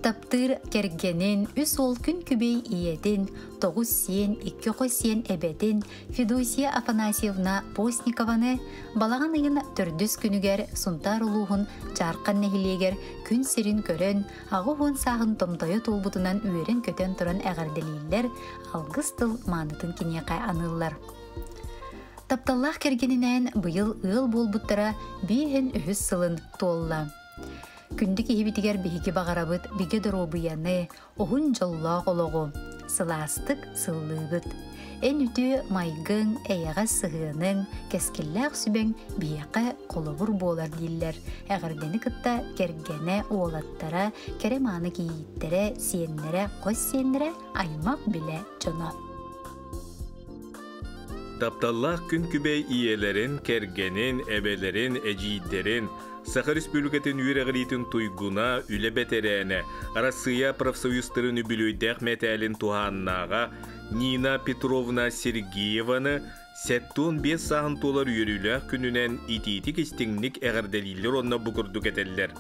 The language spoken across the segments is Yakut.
Таптыыр кэргэнин, үс уол күн күбэй ийэтин, тоҕус сиэн, икки хос сиэн эбэтин Федосия Афанасьевна Постникованы балаҕан ыйын төрдүс күнүгэр Сунтаар улууһун Чаархан нэһилиэгэр күн сирин көрөн, 80 сааһын томтойо туолбутунан үөрэн-көтөн туран эҕэрдэлииллэр, алгыс тыл маанытын киниэхэ аныыллар. Тапталлаах кэргэнинээн быйыл ыал буолбуттара биэһин үһүс сылын туолла. Күндү киһибитигэр биһиги баҕарабыт бигэ доруобуйаны, уһун дьоллоох олоҕу. Сылаастык сыллыыбыт. Эн үтүө майгыҥ, эйэҕэс сыһыаныҥ, кэскиллээх сүбэҥ биһиэхэ холобур буолар дииллэр. Эҕэрдэни кытта кэргэнэ, уолаттара, кэрэ-мааны кийииттэрэ, сиэннэрэ, хос сиэннэрэ, аймах-билэ дьоно. Тапталлаах күн күбэй ийэлэрин, кэргэнин, эбэлэрин, эдьиийдэрин, Саха Республикатын үөрэҕириитин туйгуна, үлэ бэтэрээнэ, Арассыыйа профсоюзтарын үбүлүөйдээх мэтээлин туһааннааҕа Нина Петровна Сергееваны 75 сааһын туолар үөрүүлээх күнүнэн итиитик-истиҥник эҕэрдэлииллэр уонна бу курдук этэллэр.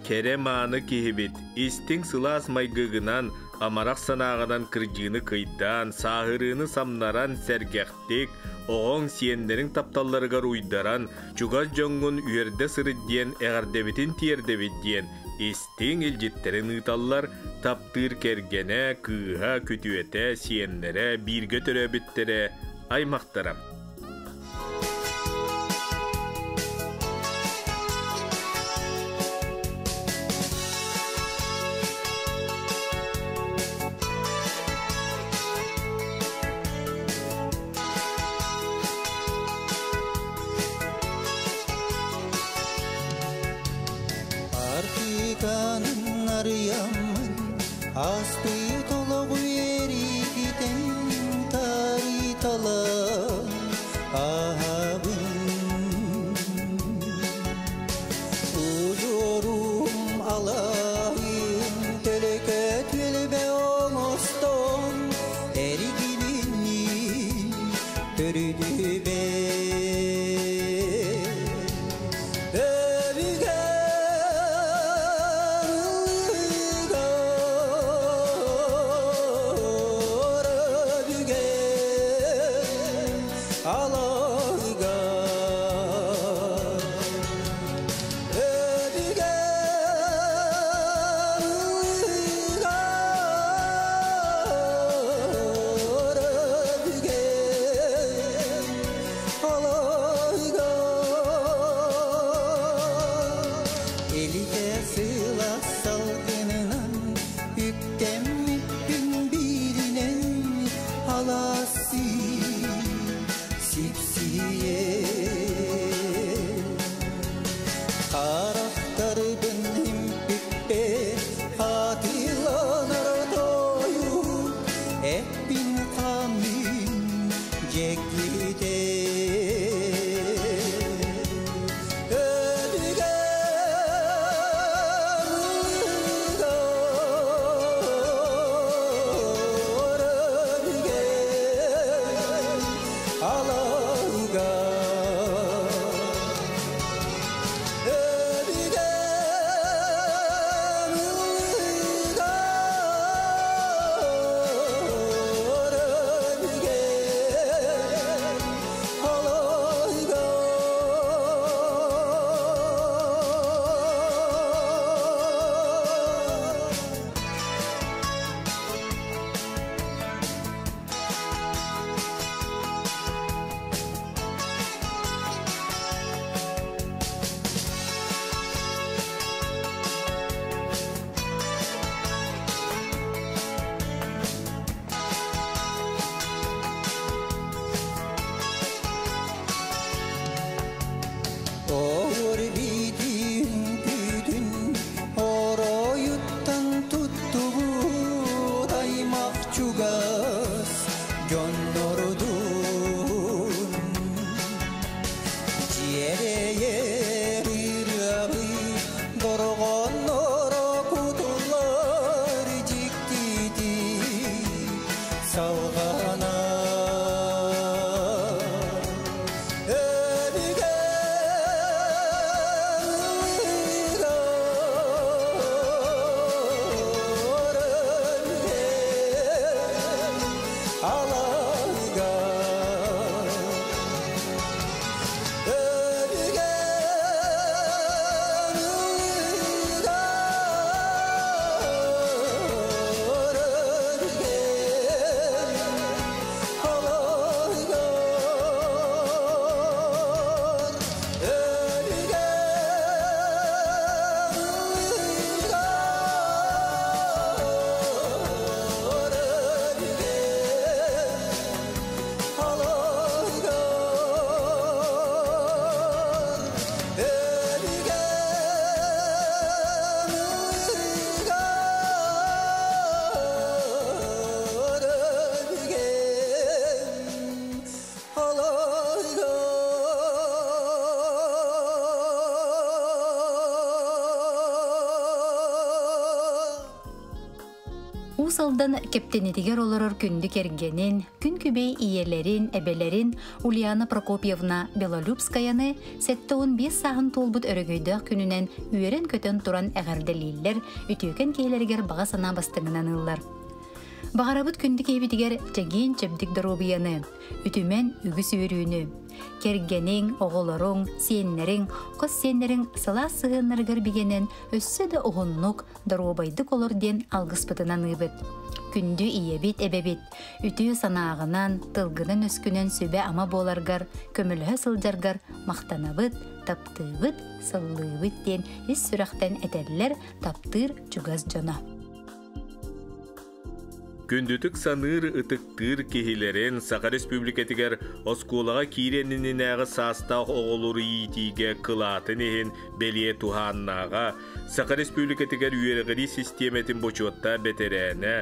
Кэрэ-мааны киһибит, истиҥ сылаас майгыгынан, амарах санааҕынан кырдьыыны кыйдаан, сааһырыыны самнаран сэргэхтик, оҕоҥ, сиэннэриҥ тапталларыгар уйдаран, чугас дьоҥҥун үөрдэ сырыт диэн эҕэрдэбитин тиэрдэбит диэн истиҥ илдьиттэрин ыыталлар, таптыыр кэргэнэ, кыыһа, күтүөтэ, сиэннэрэ, бииргэ төрөөбүттэрэ, аймахтара. Артыканын арыйаммын, астыы толоҕу эрикитэн тариталан аһабын. Удьуорум алайын төлөкө түөлбэ оҥостон эригилиннин төрүдүбэ. Өбүгэр ыллыгар. Уус Алдан Кэптэнитигэр олорор күндү кэргэнин, күн күбэй ийэлэрин, эбэлэрин Ульяна Прокопьевна Белолюбскаяны 75 сааһын туолбут өрөгөйдөөх күнүнэн үөрэн-көтөн туран эҕэрдэлииллэр, үтүөкэн киһилэригэр баҕа санаа бастыҥынан ыллар. Баҕарабыт күндү киһибитигэр чэгиэн-чэбдик доруобуйаны, үтүмэн үгүс үөрүүнү, кэргэниҥ, оҕолоруҥ, сиэннэриҥ, хос сиэннэриҥ сылаас сыһыаннарыгар бигэнэн өссө да уһуннук, доруобайдык олор диэн алгыспытынан ыыбыт. Күндү ийэбит, эбэбит, үтүө санааҕынан, тылгынан-өскүнэн сүбэ-ама буоларгар, көмөлөһө сылдьаргар махтанабыт, таптыыбыт, сыллыыбыт диэн ис сүрэхтэн этэллэр таптыыр чугас дьоно. Күндүтүк саныыр, ытыктыыр киһилэрин Саха Республикатыгар оскуолаҕа киириэн иннинээҕи саастаах оҕолору иитиигэ кылаатын иһин бэлиэ туһааннааҕа, Саха Республикатыгар үөрэҕирии систиэмэтин бочуоттаах бэтэрээнэ,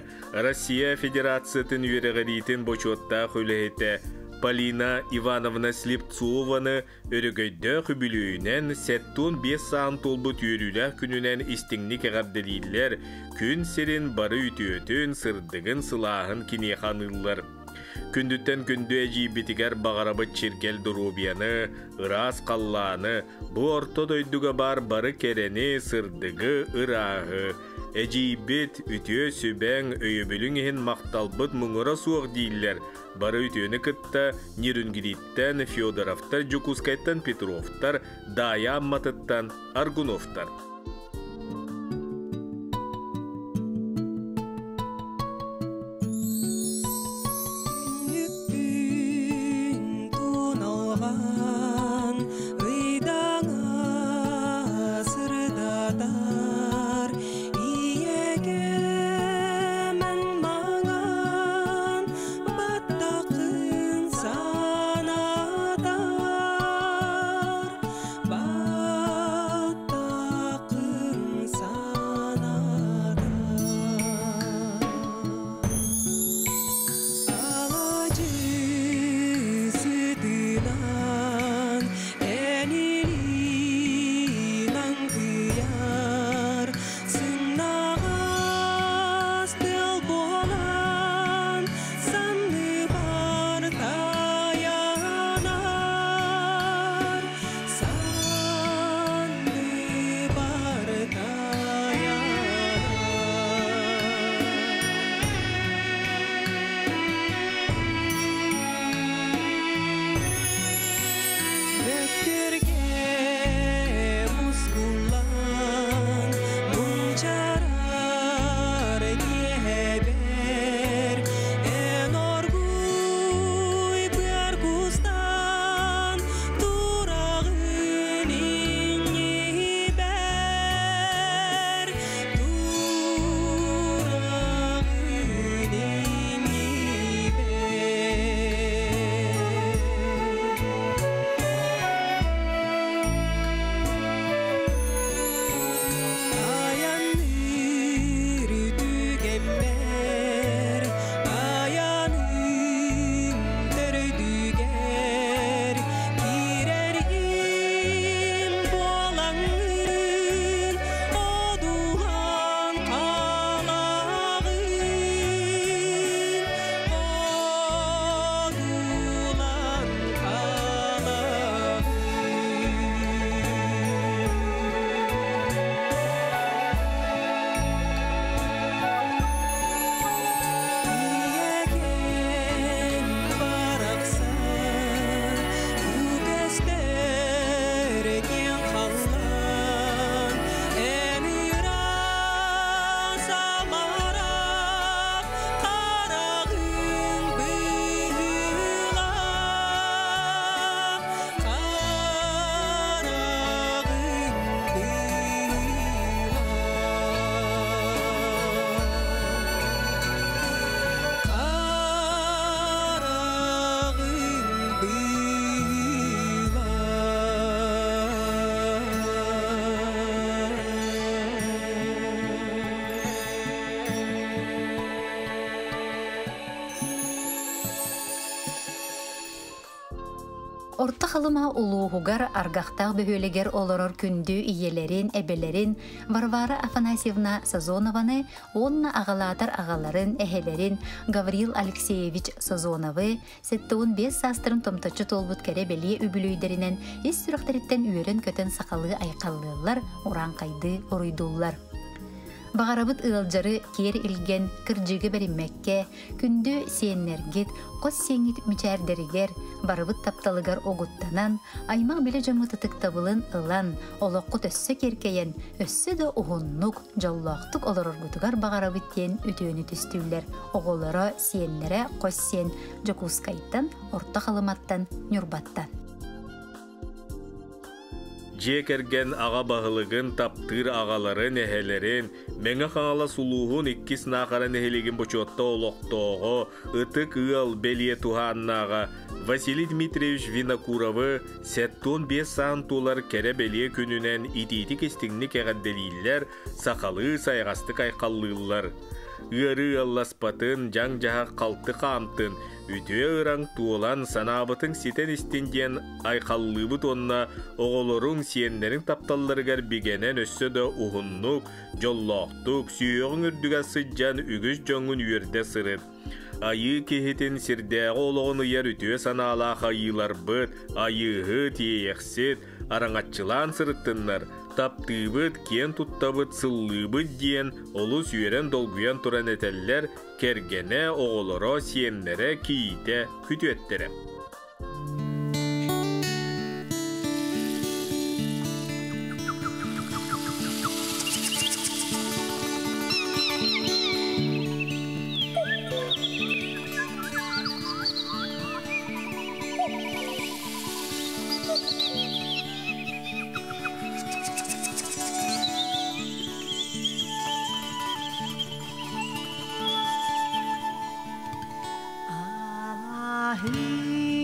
Россия Федерациятын үөрэҕириитин бочуоттаах үлэһитэ Полина Ивановна Слепцованы Өрөгөйдөөх үбүлүөйүнэн 75 саан туолбут үөрүүлээх күнүнэн истиҥник эҕэрдэлииллэр, күн сирин бары үтүөтүн, сырдыгын, сылааһын киниэхэ аныыллар. Күндүттэн күндү эдьиийбитигэр баҕарабыт чиргэл доруобуйаны, ыраас халлааны, бу орто дойдуга баар бары кэрэни, сырдыгы, ырааһы, Эдьиийбит, үтүө сүбэҥ, өйөбүлүҥ иһин махталбыт муҥура суох дииллэр. Бары үтүөнү кытта Нерюнгриттэн Федоровтар, Дьокуускайтан Петровтар, Даайа Амматыттан Аргуновтар. Күн туналған ыйдаҥа сырдатар ийэкэмэн маҥан баттахын санатар баттахын. Орто Халыма улууһугар Аргахтаах бөһүөлэгэр олорор күндү ийэлэрин, эбэлэрин Варвара Афанасьевна Сазонованы уонна аҕалаатар аҕаларын, эһэлэрин Гаврил Алексеевич Сазоновы 75 саастарын томточчу туолбут кэрэ-бэлиэ үбүлүөйдэринэн ис сүрэхтэриттэн үөрэн-көтөн сахалыы айхаллыыллар, урааҥхайдыы уруйдууллар. Баҕарабыт ыалдьары киэр илгэн, кырдьыгы бэриммэккэ, күндү сиэннэргит, хос сиэҥҥит мичээрдэригэр, барыбыт тапталыгар угуттанан, аймах билэ дьоммут ытыктабылын ылан, олоххут өссө киэркэйэн, өссө да уһуннук, дьоллоохтук олороргутугар баҕарабыт диэн үтүөнү түстүүллэр. Оҕолоро, сиэннэрэ, хос сиэн Дьокуускайтан, Орто Халыматтан, Ньурбаттан. Дьиэ кэргэн аҕа баһылыгын, таптыыр аҕаларын, эһэлэрин, Мэҥэ Хаҥалас улууһун иккис Наахара нэһилиэгин бочуотта олохтооҕо, ытык ыал бэлиэ туһааннааҕа Василий Дмитриевич Винокуровы 75 саан туолар кэрэ-бэлиэ күнүнэн итиитик-истиҥник эҕэрдэлииллэр, сахалыы сайаҕастык айхаллыыллар. Ыарыы ыалласпатын, дьаҥ-дьаһах халты хаамтын, үтүө ыраҥ туолан, санаабытыҥ ситэн истин диэн айхаллыыбыт уонна оҕолоруҥ, сиэннэриҥ тапталларыгар бигэнэн өссө да уһуннук, дьоллоохтук, сүһүөҕүҥ үрдүгэр сылдьан үгүс дьоҥҥун үөрдэ сырыт. Айыы киһитин сирдээҕи олоҕун ыйар үтүө санаалаах айыыларбыт, айыыһыт, иэйэхсит, араҥаччылаан сырыттыннар, таптыыбыт, киэн туттабыт, сыллыыбыт диэн олус үөрэн-долгуйан туран этэллэр кэргэнэ, оҕолоро, сиэннэрэ, кийиитэ, күтүөттэрэ. Алаһы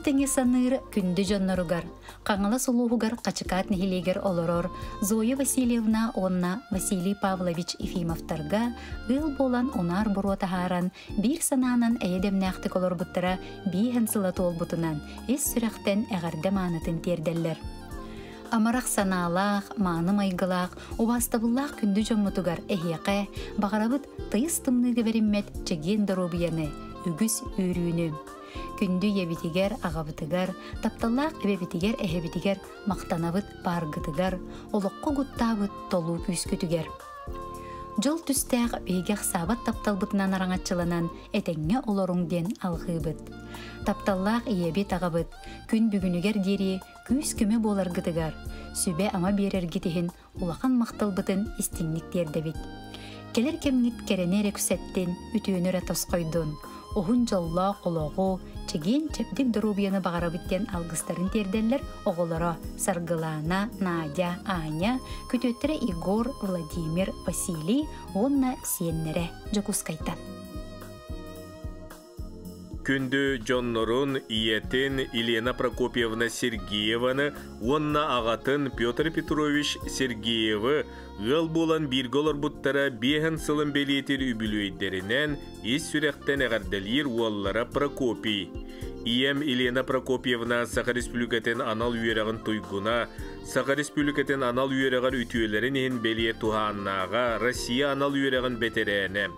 Күн тэҥэ саныыр күндү дьонноругар, Хаҥалас улууһугар Хачыкаат нэһилиэгэр олорор Зоя Васильевна уонна Василий Павлович Ефимовтарга ыал буолан унаар буруо таһааран, биир санаанан эйэ-дэмнээхтик олорбуттара бииһэн сыла туолбутунан ис сүрэхтэн эҕэрдэ маанытын тиэрдэллэр. Амарах санаалаах, мааны майгылаах, убаастабыллаах күндү дьоммутугар эһиэхэ баҕарабыт тыйыс тымныыга бэриммэт чэгиэн доруобуйаны, үгүс үөрүүнү. Күндү ийэбитигэр, аҕабытыгар, тапталлаах эбэбитигэр, эһэбитигэр махтанабыт бааргытыгар, олоххо гуттаабыт толуу күүскүтүгэр. Дьол түстээх биһиги ахсаабат тапталбытынан араҥаччыланан этэҥҥэ олоруҥ диэн алҕыыбыт. Тапталлаах ийэбит аҕабыт күн бүгүнүгэр диэри күүс-көмө буоларгытыгар, сүбэ-ама биэрэргит иһин улахан махталбытын истиҥник тиэрдэбит. Кэлэр кэмҥит кэрэни эрэ күсэттин, үтүөнү эрэ тосхойдун, уһун дьоллоох олоҕу, чэгиэн-чэбдик доруобуйаны баҕарабыт диэн алгыстарын тиэрдэллэр оҕолоро Саргылаана, Надя, Аня, күтүөттэрэ Егор, Владимир, Василий уонна сиэннэрэ Дьокуускайтан. Күндү дьоннорун, ийэтин Елена Прокопьевна Сергееваны уонна аҕатын Петр Петрович Сергеевы ыал буолан бииргэ олорбуттара биэһэн сылын бэлиэтиир үбүлүөйдэринэн ис сүрэхтэн эҕэрдэлиир уоллара Прокопий. Ийэм Елена Прокопьевна Саха Республикатын анал үөрэҕин туйгуна, Саха Республикатын анал үөрэҕэр үтүөлэрин иһин бэлиэ туһааннааҕа, Россия анал үөрэҕин бэтэрээнэ.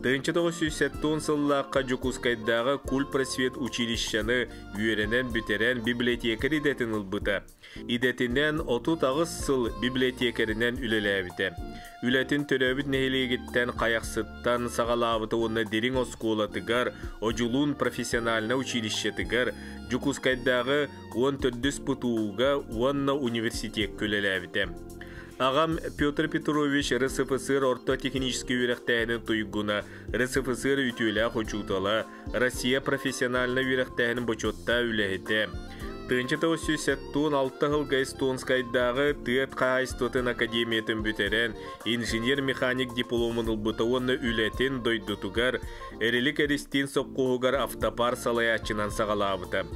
1970 сыллаахха Дьокуускайдааҕы кульпросвет училищены үөрэнэн бүтэрэн библиотекарь идэтин ылбыта. Идэтинэн 38 сыл библиотекаринэн үлэлээбитэ. Үлэтин төрөөбүт нэһилиэгиттэн Хайахсыттан саҕалаабыта уонна Дириҥ оскуолатыгар, Одьулуун профессиональнай училищетыгар, Дьокуускайдааҕы 14 ПТУ-га уонна университекка үлэлээбитэ. Аҕам Петр Петрович РСФСР орто техническэй үөрэхтээһинин туйгуна, РСФСР үтүөлээх учуутала, Россия профессиональнай үөрэхтээһинин бочуоттаах үлэһитэ. 1976 сылга Эстонскайдааҕы тыа хаһаайыстыбатын академиятын бүтэрэн, инженер-механик дипломун ылбыта уонна үлэтин дойдутугар Эрилик Эристиин сопхуоһугар автопар салайааччынан саҕалаабыта.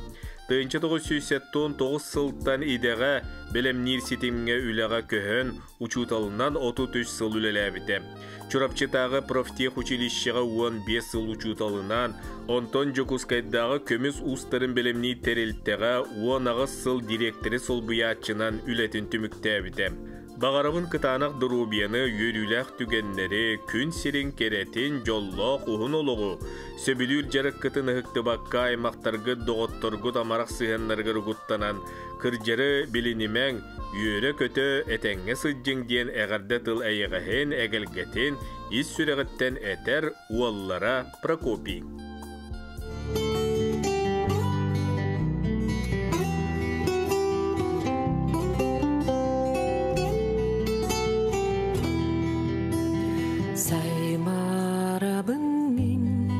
1979 сылтан идэҕэ бэлэмниир ситимҥэ үлэҕэ көһөн, учууталынан 33 сыл үлэлээбитэ. Чурапчытааҕы профтех училищеҕа 15 сыл учууталынан, онтон Дьокуускайдааҕы көмүс уустарын бэлэмниир тэрилтэҕэ 18 сыл дириэктэри солбуйааччынан үлэтин түмүктээбитэ. Баҕарабын кытаанах доруобуйаны, үөрүүлээх түгэннэри, күн сирин кэрэтин, дьоллоох уһун олоҕу, сөбүлүүр дьарыккытын ыһыктыбакка аймахтаргыт, доҕотторгут амарах сыһыаннарыгар угуттанан, кырдьары билинимэҥ, үөрэ-көтө, этэҥҥэ сылдьыҥ диэн эҕэрдэ тыл эйэҕэһин, эгэлгэтин ис сүрэҕиттэн этэр уоллара Прокопий. Саймарабын мин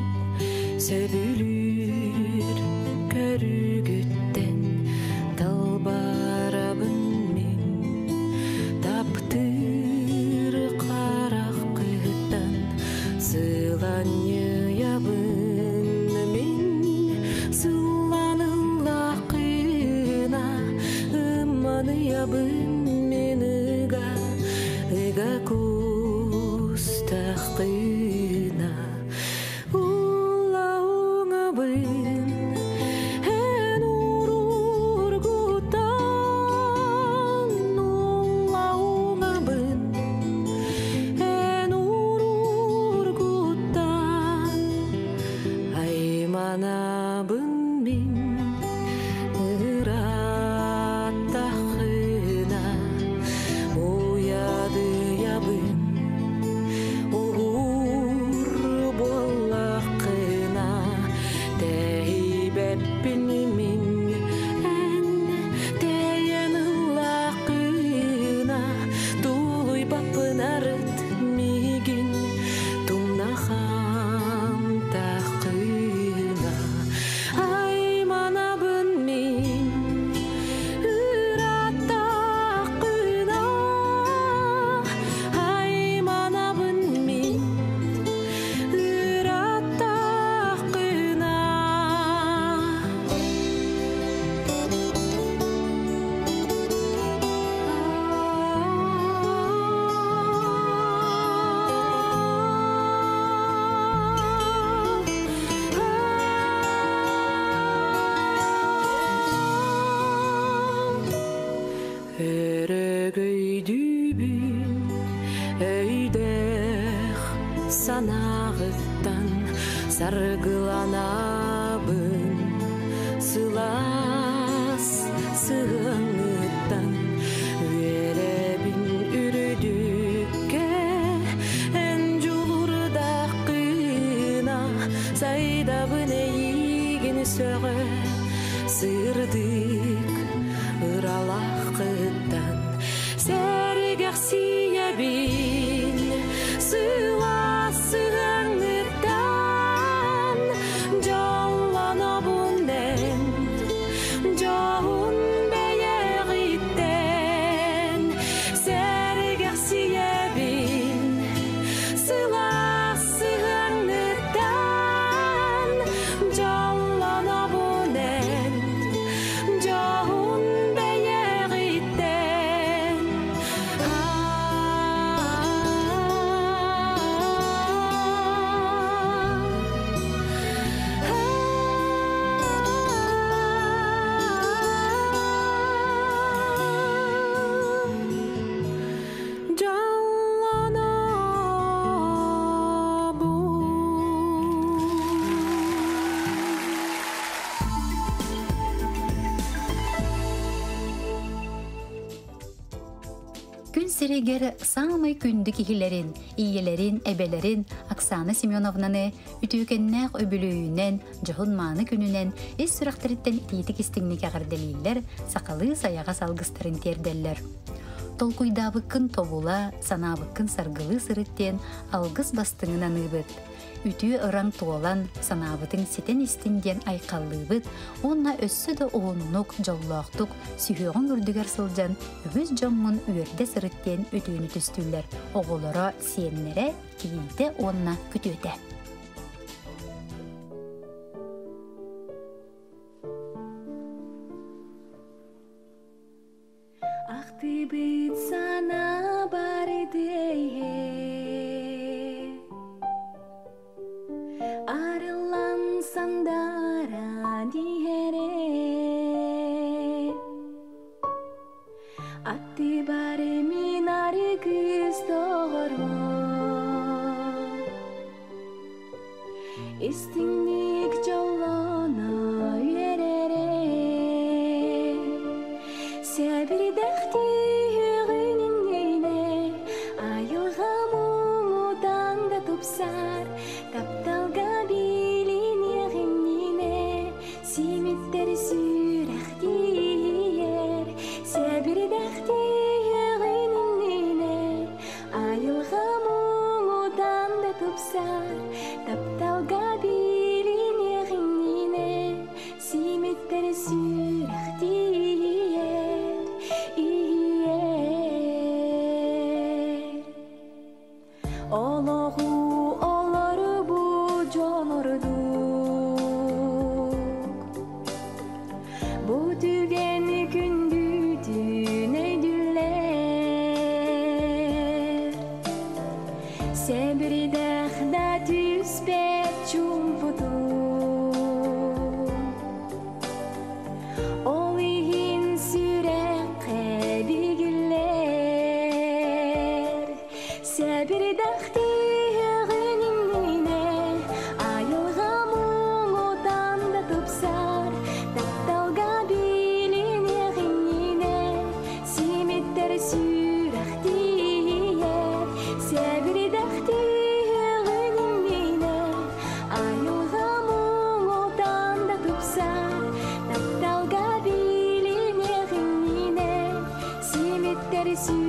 сөбүлүүр көрүгүттэн талбарабын мин таптыыр хараххыттан сыланньыйабын мин сылланыллаххына ымманыйабын мин ыга ыга кустаххына улауҥабын эн уруургутан улауҥабын эн уруургутан айманабын мин ырааттаххына уйадыйабын уһуур буоллаххына тэһийбэппин мин эн тэйэн ыллаххына тулуйбаппын арыт миигин тумнахам таххына. Санағыттан саргыланабын, Сылаас сыһыаҥҥыттан үөрэбин үрдүккэ. Эн дьулуурдааххына сайдабын эйигин сөҕө, Сырдык ыралааххыттан сэргэхсийэбин. Сылаас сыһыаҥҥыттан дьоллонобун эн дьоһун бэйэҕиттэн сэргэхсийэбин. Сылаас сыһыаҥҥыттан дьоллонобун эн дьоһун бэйэҕиттэн. Дьоллонобун. Күн сиригэр саамай күндү киһилэрин, ийэлэрин, эбэлэрин Оксана Семеновнаны үтүөкэннээх үбүлүөйүнэн, дьоһун мааны күнүнэн ис сүрэхтэриттэн итиитик истиҥник эҕэрдэлииллэр, сахалыы сайаҕас алгыстарын тиэрдэллэр. Толкуйдаабыккын тобула, санаабыккын саргылыы сырыт диэн алгыс бастыҥын аныыбыт. Үтүө ыраҥ туолан, санаабытыҥ ситэн истин диэн айхаллыыбыт уонна өссө да уһуннук, дьоллоохтук, сүһүөҕүҥ үрдүгэр сылдьан үгүс дьоҥҥун үөрдэ сырыт диэн үтүөнү түстүүллэр оҕолоро, сиэннэрэ, кийиитэ уонна күтүөтэ. Ахтыбыт санаа барды Арыллан сандаара иһэрэ. Аттыбар мин аргыс доҕорум, Истиҥник дьоллоно үөрэрэ. Сэбирдэхтии үөҕүн иннинэ Айылҕа муҥутаан да тупсар, Тапталга билиниэх иннинэ Симиттэр сүрэх тиийэр. Сэбирдэхтии үөҕүн иннинэ Айылҕа муҥутаан да тупсар, Тапталга билиниэх иннинэ Симиттэр сүрэх тиийэр, иһийэр. Олоҕу олорбут дьон ордук, Бу түгэн күндүтүн өйдүүллэр. Сэбирдэх да түспэт чуумпутун, Ол иһин сүрэххэ бигиллэр. Сэбирдэхтии үөҕүн иннинэ Айылҕа муҥутаан да тупсар, Тапталга билиниэх иннинэ Симиттэр сүрэх тиийэр. Сэбирдэхтии үөҕүн иннинэ Айылҕа муҥутаан да тупсар, Тапталга билиниэх иннинэ Симиттэр сүрэх.